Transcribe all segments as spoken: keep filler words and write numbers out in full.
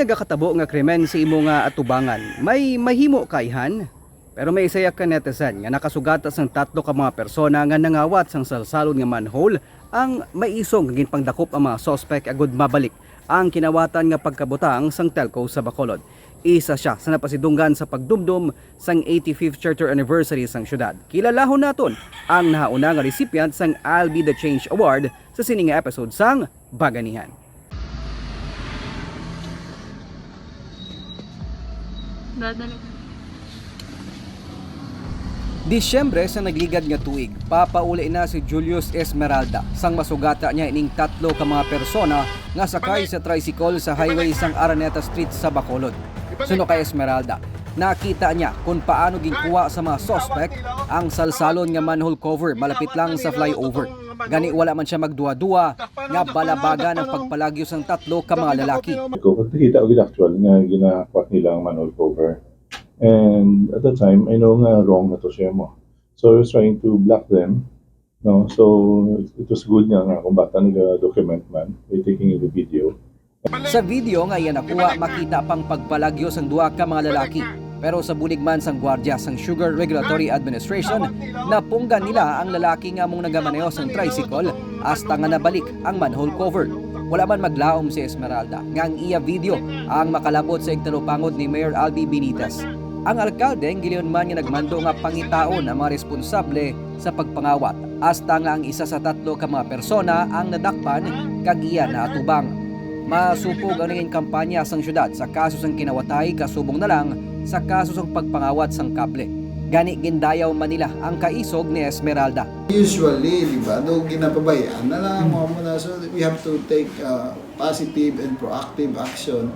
Nagakatabo nga krimen sa imo nga atubangan, may mahimo kaihan? Pero may isa ka netizen nga nakasugata sang tatlo ka mga persona nga nangawat sang salsalon nga manhole ang maisog nga ginpangdakop ang mga suspect agud mabalik ang kinawatan nga pagkabutang sang telco sa Bacolod. Isa sia sa napasidunggan sa pagdumdom sang eighty-fifth charter anniversary sang syudad. Kilalahon naton ang nahauna nga recipient sang I'll Be the Change Award sa sini nga episode sang Baganihan. Dadala ka. Disyembre sa nagligad nga tuig, papauli na si Julius Esmeralda sang masugata niya ining tatlo ka mga persona nga sakay sa tricycle sa highway sang Araneta Street sa Bacolod. Suno kay Esmeralda, nakita niya kung paano ginkuha sa mga suspect ang salsalon nga manhole cover malapit lang sa flyover. Gani wala man sia magduwa-duwa nga balabagan ang pagpalagyo sang tatlo ka mga lalaki. Ko, pagkakita ko gid actual nga ginakuha nila ang manhole cover. And at the time, I know nga wrong na to siya mo. So I was trying to block them. No, so it, it was good nga nga kung bata nag-document man, they taking the video. Sa video nga iya nakuha, makita pang pagpalagyo sang duha ka mga lalaki. Pero sa bulig man sang gwardya sang Sugar Regulatory Administration, napunggan nila ang lalaki nga among nagamaneho sang tricycle hasta nga nabalik ang manhole cover. Wala man maglaom si Esmeralda nga ang iya video ang makalabot sa igtalupangod ni Mayor Albee Benitez. Ang alkalde ang gilingon man nga nagmando nga pangitaon ang mga responsable sa pagpangawat, hasta nga ang isa sa tatlo ka mga persona ang nadakpan kag iya naatubang. Masupog ang naging kampanya sang syudad sa kaso sang kinawatay, kasubong na lang sa kaso sang pagpangawat sang kable. Gani, gindayaw man nila ang kaisog ni Esmeralda. Usually, di ba, do ginapabay-an na lang, mga muna. So, we have to take, uh, positive and proactive action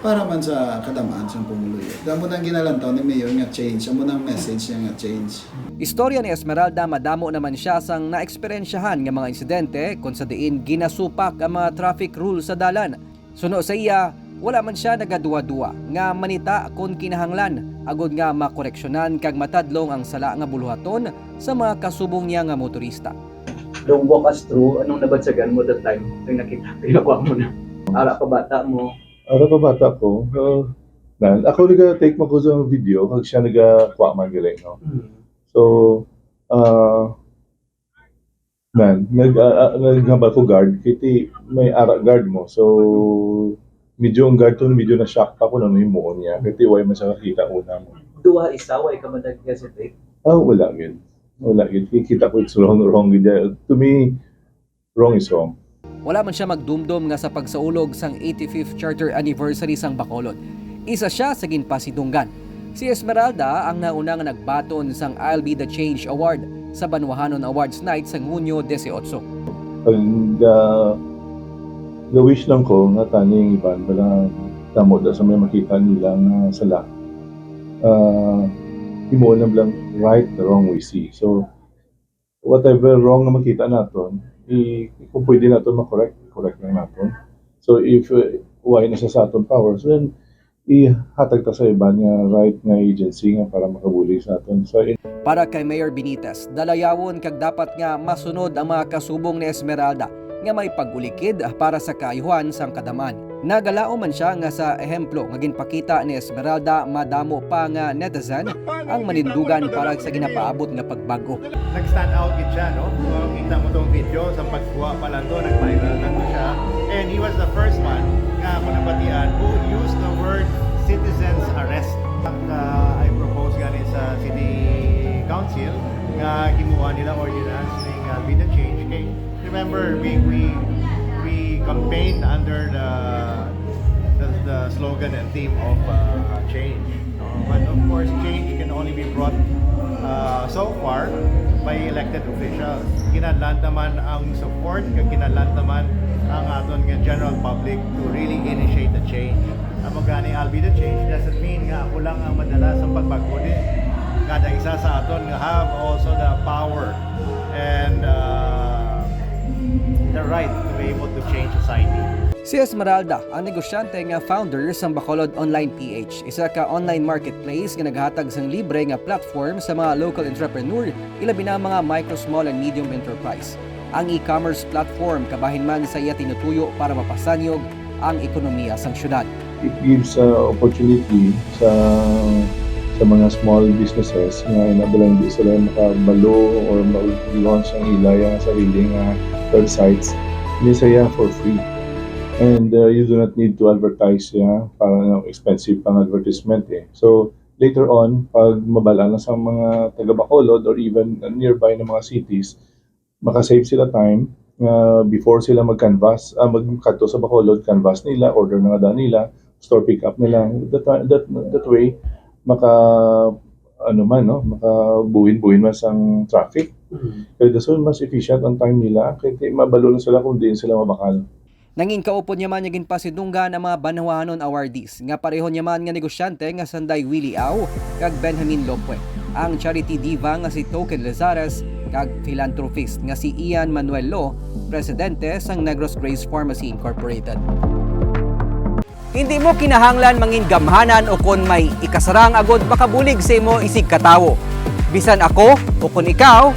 para man sa kadam-an sang pumuluyo. Amo nang ginalantaw ni Mayor nga change, amo nang message niya nga change. Istorya ni Esmeralda, madamo naman siya sang naeksperyensyahan nga mga insidente kon sa diin ginasupak ang mga traffic rule sa dalan. Suno sa iya, wala man sia nagaduwa-duwa nga manita kon kinahanglan, agod nga makoreksyonan kag matadlong ang sala nga buluhaton sa mga kasubong niya nga motorista. Don't walk us through, anong nabansagan mo that time? Nang nakita, pinakuha mo na. Ara pa bata mo. Ara pa bata ko. Uh, nan, ako naga-take man ko sa video, kag siya nagakuha man gali, no? Mm. So, uh, nan, nag, uh, uh, naghambal ko guard, kiti may ara guard mo. So, medyo ang guard to, medyo na-shock pa ko na himuon niya. Kiti way man siya kakita una mo. Duha isa, way ka madag-, hesitate? Ah, wala gid. Wala gid. Kita ko it's wrong, wrong gid. To me, wrong is wrong. Wala man siya magdumdom nga sa pagsaulog sang eighty-fifth charter anniversary sang Bacolod, isa siya sa ginpasidunggan. Si Esmeralda ang nauna nga nagbaton sang I'll Be the Change Award sa Banwahanon Awards Night sang Hunyo dieciocho. Pag, ah, ga-wish lang ko nga taning iban bala damo da sa may makita nila nga sala. Ah, himuon lang lang right the wrong we see. So, whatever wrong nga makita naton, i-, kung pwede naton ma-correct, correct lang naton. So if, uh, way na siya sa aton powers, then ihatag ta sa iban nga right nga agency nga para makabulig sa aton. So in- Para kay Mayor Benitez, dalayawon kag dapat nga masunod ang mga kasubong ni Esmeralda nga may pag-ulikid para sa kaayuhan sang kadam-an. Nagalaom man siya nga sa ehemplo nga ginpakita ni Esmeralda, madamo pa nga netizen ang manindugan para sa ginapaabot nga pagbag-o. Nag-stand out gid siya, no? Kung kita mo tong video, sa pagkuha pa lang to, nag-viral na to siya. And he was the first one nga ako nabatian who used the word citizens arrest. Uh, I propose gani sa City Council nga himuan nila ordinance ning, uh, Be the Change. Kay remember, we, we, we campaigned under the, the, the slogan and theme of, uh, change. But of course, change can only be brought, uh, so far by elected officials. Kinahanglan naman ang support, kag kinahanglan naman ang aton nga general public to really initiate the change. Amo gani, I'll be the change doesn't mean nga ako lang ang madala sa pagbag-o. Di, kada isa sa aton nga have also the power and, uh, the right to be able to change society. Si Esmeralda ang negosyante nga founder sang Bacolod Online P H, isa ka online marketplace nga naghatag sang libre nga platform sa mga local entrepreneur, ilabi na mga micro, small, and medium enterprise. Ang e-commerce platform kabahin man sa iya tinutuyo para mapasanyog ang ekonomiya sang syudad. It gives uh, opportunity sa sa mga small businesses nga ina ba lang di sila makabalo or mag-launch ang ila nga sarili nga websites. Ini siya for free. And uh, you do not need to advertise siya para ng expensive pang advertisement eh. So later on, pag mabal-an na sa mga taga Bacolod or even nearby na mga cities, makasave sila time nga before sila mag-canvas, ah, magkadto sa Bacolod, canvas nila, order na nga nila, store pick up na lang. That, that, that way, maka ano man, no, makabuhin-buhin man sang traffic. Kaya dason mas efficient ang time nila, kaya di mabalo na sila kung diin sila mabakal. Nangin kaupod niya man nga ginpasidunggan ang mga banwahanon awardees nga pareho niya man nga negosyante nga sanday Willie Au kag Benjamin Lopue, ang charity diva nga si Token Lazares kag philanthropist nga si Ian Manuel Lo, presidente sang Negros Grace Pharmacy Incorporated. Hindi mo kinahanglan mangin gamhanan o kon may ikasarang agod makabulig sa imo isig katawo. Bisan ako o kon ikaw,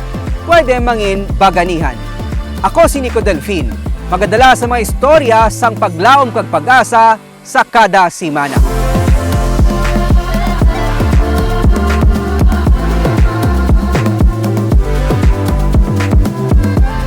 pwede mangin baganihan. Ako si Nico Delfin, magadala sa mga istorya sang paglaom kag pag-asa sa kada semana.